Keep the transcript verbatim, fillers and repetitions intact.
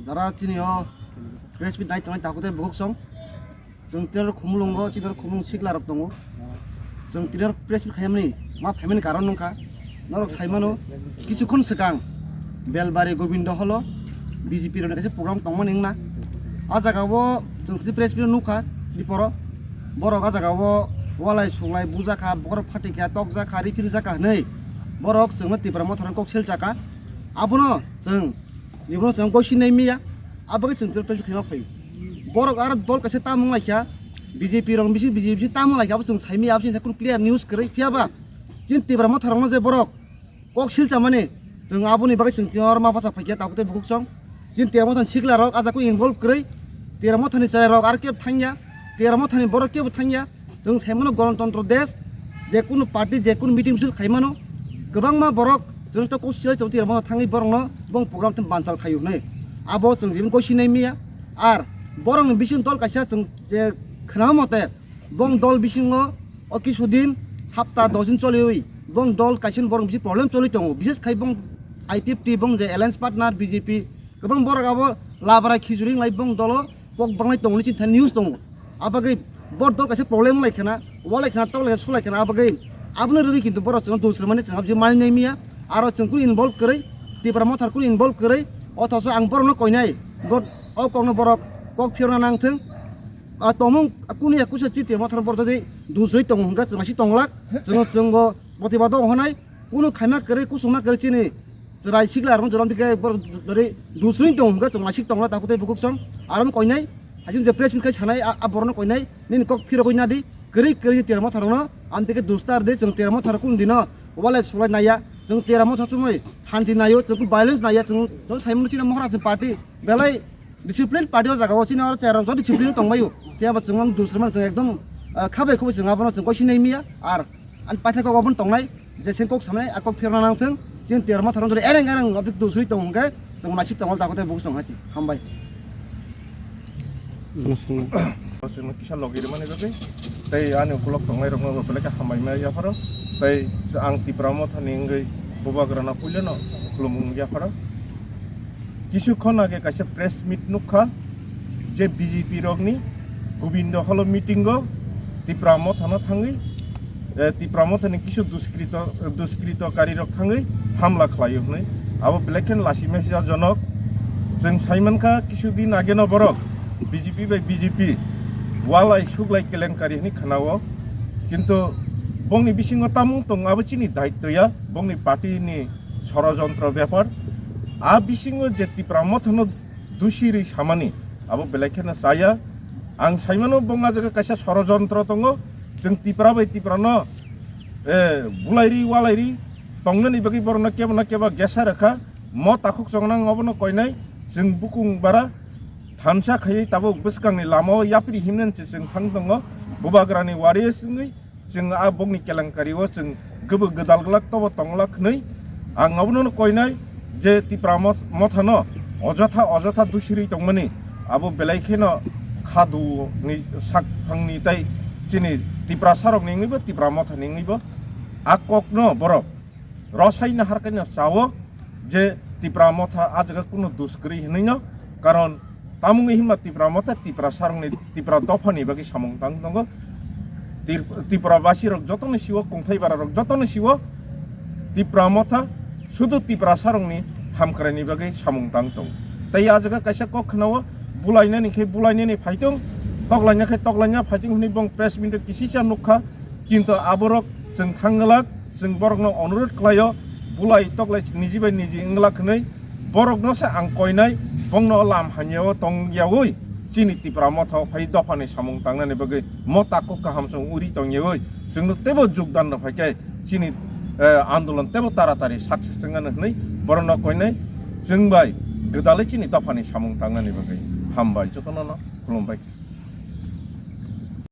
Ara chini o press meet nai tongnai takhuk tei bukhuk song. Chwng tini khumulwngo, chini khumulwng sikla rok tongo. Chwng tini press meet khaimani, ma phaimani karon wngkha. Norok saimano, kisukhon swkang Belbari Gobindo holo B J P rokni kaisa program tongmani wngna. A jaga o chwng kaisa press meet nukha, diporo. Borok a jaga o walai suklai bujakha, bokhorok phatikha, tokjakha, riphiljak kha hinwi. Borok chwngno Tipra Motha rok kok seljakha. Abono chwng Jibono chwng kok sinai miya, abagwi chwng tini press khaima phaio. Borok aro dol kaisa tamung laikha, B J P rok bisi, B J P bisi tamung laikha, abo chwng saimaya, abo chini clear news kwrwi. Phiyaba chini Tipra Motha rokno je borok kok silchamani, chwng aboni bagwi chwng tini oro ma bacha phaikha, takhuk tei bukhuk song. Chini Tipra Motha ni sikla rok a jaga involve kwrwi, Tipra Motha ni chwrai rok aro kebo thangya, Tipra Motha ni borok kebo thangya. Chwng saimano Ganatantra desh, je kunu party, je kunu meeting misil khaimano, kwbangma borok chwng to kok silai tongo, Tipra Motha thangwi borokno bong program tei banchal khaio hwnwi. Abo chwng jibon kok sinai miya. Ar borokni bising dol kaisa chwng je khnama mote, bong dol bisingo o kisu din, sapta dos din choliwi, bong dol kaisa borok bisi problem choli tongo. Bises khai bong I P F T, bong je alliance partner B J P, kwbang borok abo labra khichuri wnglai bong dolo kok banglai tongo, chini thani news tongo. Abagwi bor dol kaisa problem lai khana, walai khana, toklai khana, sulai khana, abagwi abono rwgwi kintu borok chwngno dusrwmani chwng abjik mani nai miya. Aro chwng kunu involve kwrwi, Tipra Motha kunu involve kwrwi, othoso ang borokno koinai, bo, o kokno borok kok phiyokna nangthwng. A tomung kunu ya kusa chi Tipra Motha borok jodi dusrwi tongo hwnkha chwng asi tonglak, chwngno chwngbo protibad tongo hwnai, kunu khaima kwrwi, kusuma kwrwi chini chwrai sikla rokno jorom dikhe borok dori dusrwi tong hwnkhe chwng naisik tongla takhuk tei bukhuk song. Aro koinai, haising je press meet khai sanai, a, a borokno koinai, nini kok phirogwi nadi, kwrwi kwrwi Tipra Motha rokno, amtike dustar de chwng Tipra Motha rok kunu dino walai sulai naiya, chwng Tipra Motha chumui santi naio, chwng violence naiya, chwng, chwng saimung chini mohra chwng party, belai discipline party o jaga o chini oro chwrai rok joto discipline tongbaio, phiya bo chwng dusrwmani chwng ekdom, ah, khabai khubui chwng abono chwng kok sinai miya, ar ani paithak kok obono tongnai. Jeseng kok samani a kok phirna nangthwng, chini Tipra Motha rok jora ereng ereng abjik dusrwi tong hwnkhe chwng naisik tongo takhuk tei bukhuk song hai se. Hambai. Chwngno kisa logi rwmani bagwi tei ani ukulok tongnai rokno bo belai khe hambai ma yapharo. Tei ang Tipra Motha ni wngwi Bubagrano puilano khulumung yapharo. Kisu khon age kaisa press meet nukha je B J P rokni Gobindo Hall o meeting o Tipra Motha no thangwi, eh, Tipra Motha ni kisu duskrito, duskrito kari rok thangwi hamla khlaio hwnwi. Abo belai khe lachi mesa jonok. Chwng sai mankha kisu din age no borok B J P bai B J P walai suglai kelenkari hwnwi khwnao. Kintu bongni bisingo tamung tong abo chini daitto ya, bongni party ni sorojontro bepar. A bisingo je Tipra Motha no dusi rwi samani abo belai kheno chaya. Ang saimano bong a jaga kaisa sorojontro tongo. Chwng Tipra bai Tipra no, eh, bulai ri walai ri tongnani bagwi borokno kebo na kebo gesa rwkha. Mo takhuk chongnang obono koinai chwng bukung bara thansa khaiwi tabuk bwskangni lama o yapri himnani se chwng thang tongo. Bubagrani waris wngwi chwng a bokni kelenkari o chwng gubuk gwdal glak tobo tong glak hwnwi ang abono koinai je Tipra Moth-, Motha no ojotha ojotha dusirwi tongmani abo belai kheno khadu ni sak phangni tei chini Tiprasa rokni wngwi bo Tipra Motha ni wngwi bo a kok no borok rosai nahar khe no chao je Tipra Motha a jaga kuno dus kwrwi hinwi no, karon tamungwi hinba Tipra Motha Tiprasa rokni Tipra dophani bagwi samung tang tongo. Tir-, Tipra basi rok jotoni siwo, kungthai bara rok jotoni siwo Tipra Motha sudu Tiprasa rokni hamkraini bagwi samung tang tongo. Tei a jaga kaisa kok khwnao bulainani khe bulainani phaitung, toklaina khe toklaina phaitung hinwi bong press meet o kisisa nukha. Kintu aborok chwng thangglak, chwng borokno onurodh khlaio, bulai toklai niji bai niji wngglak hwnwi borokno se ang koinai, bongno lam hamyao tongyaui chini Tipra Motha o phai dophani samung tangnani bagwi mo takhuk kaham chwng uri tongyaui chwngno teibo jogdan rw phai khe chini, eh, andolon teibo taratari success wngano hwnwi borokno koinai chwng bai gwdalwi chini dophani samung tangnani bagwi. Hambai jotono no, khulumbai.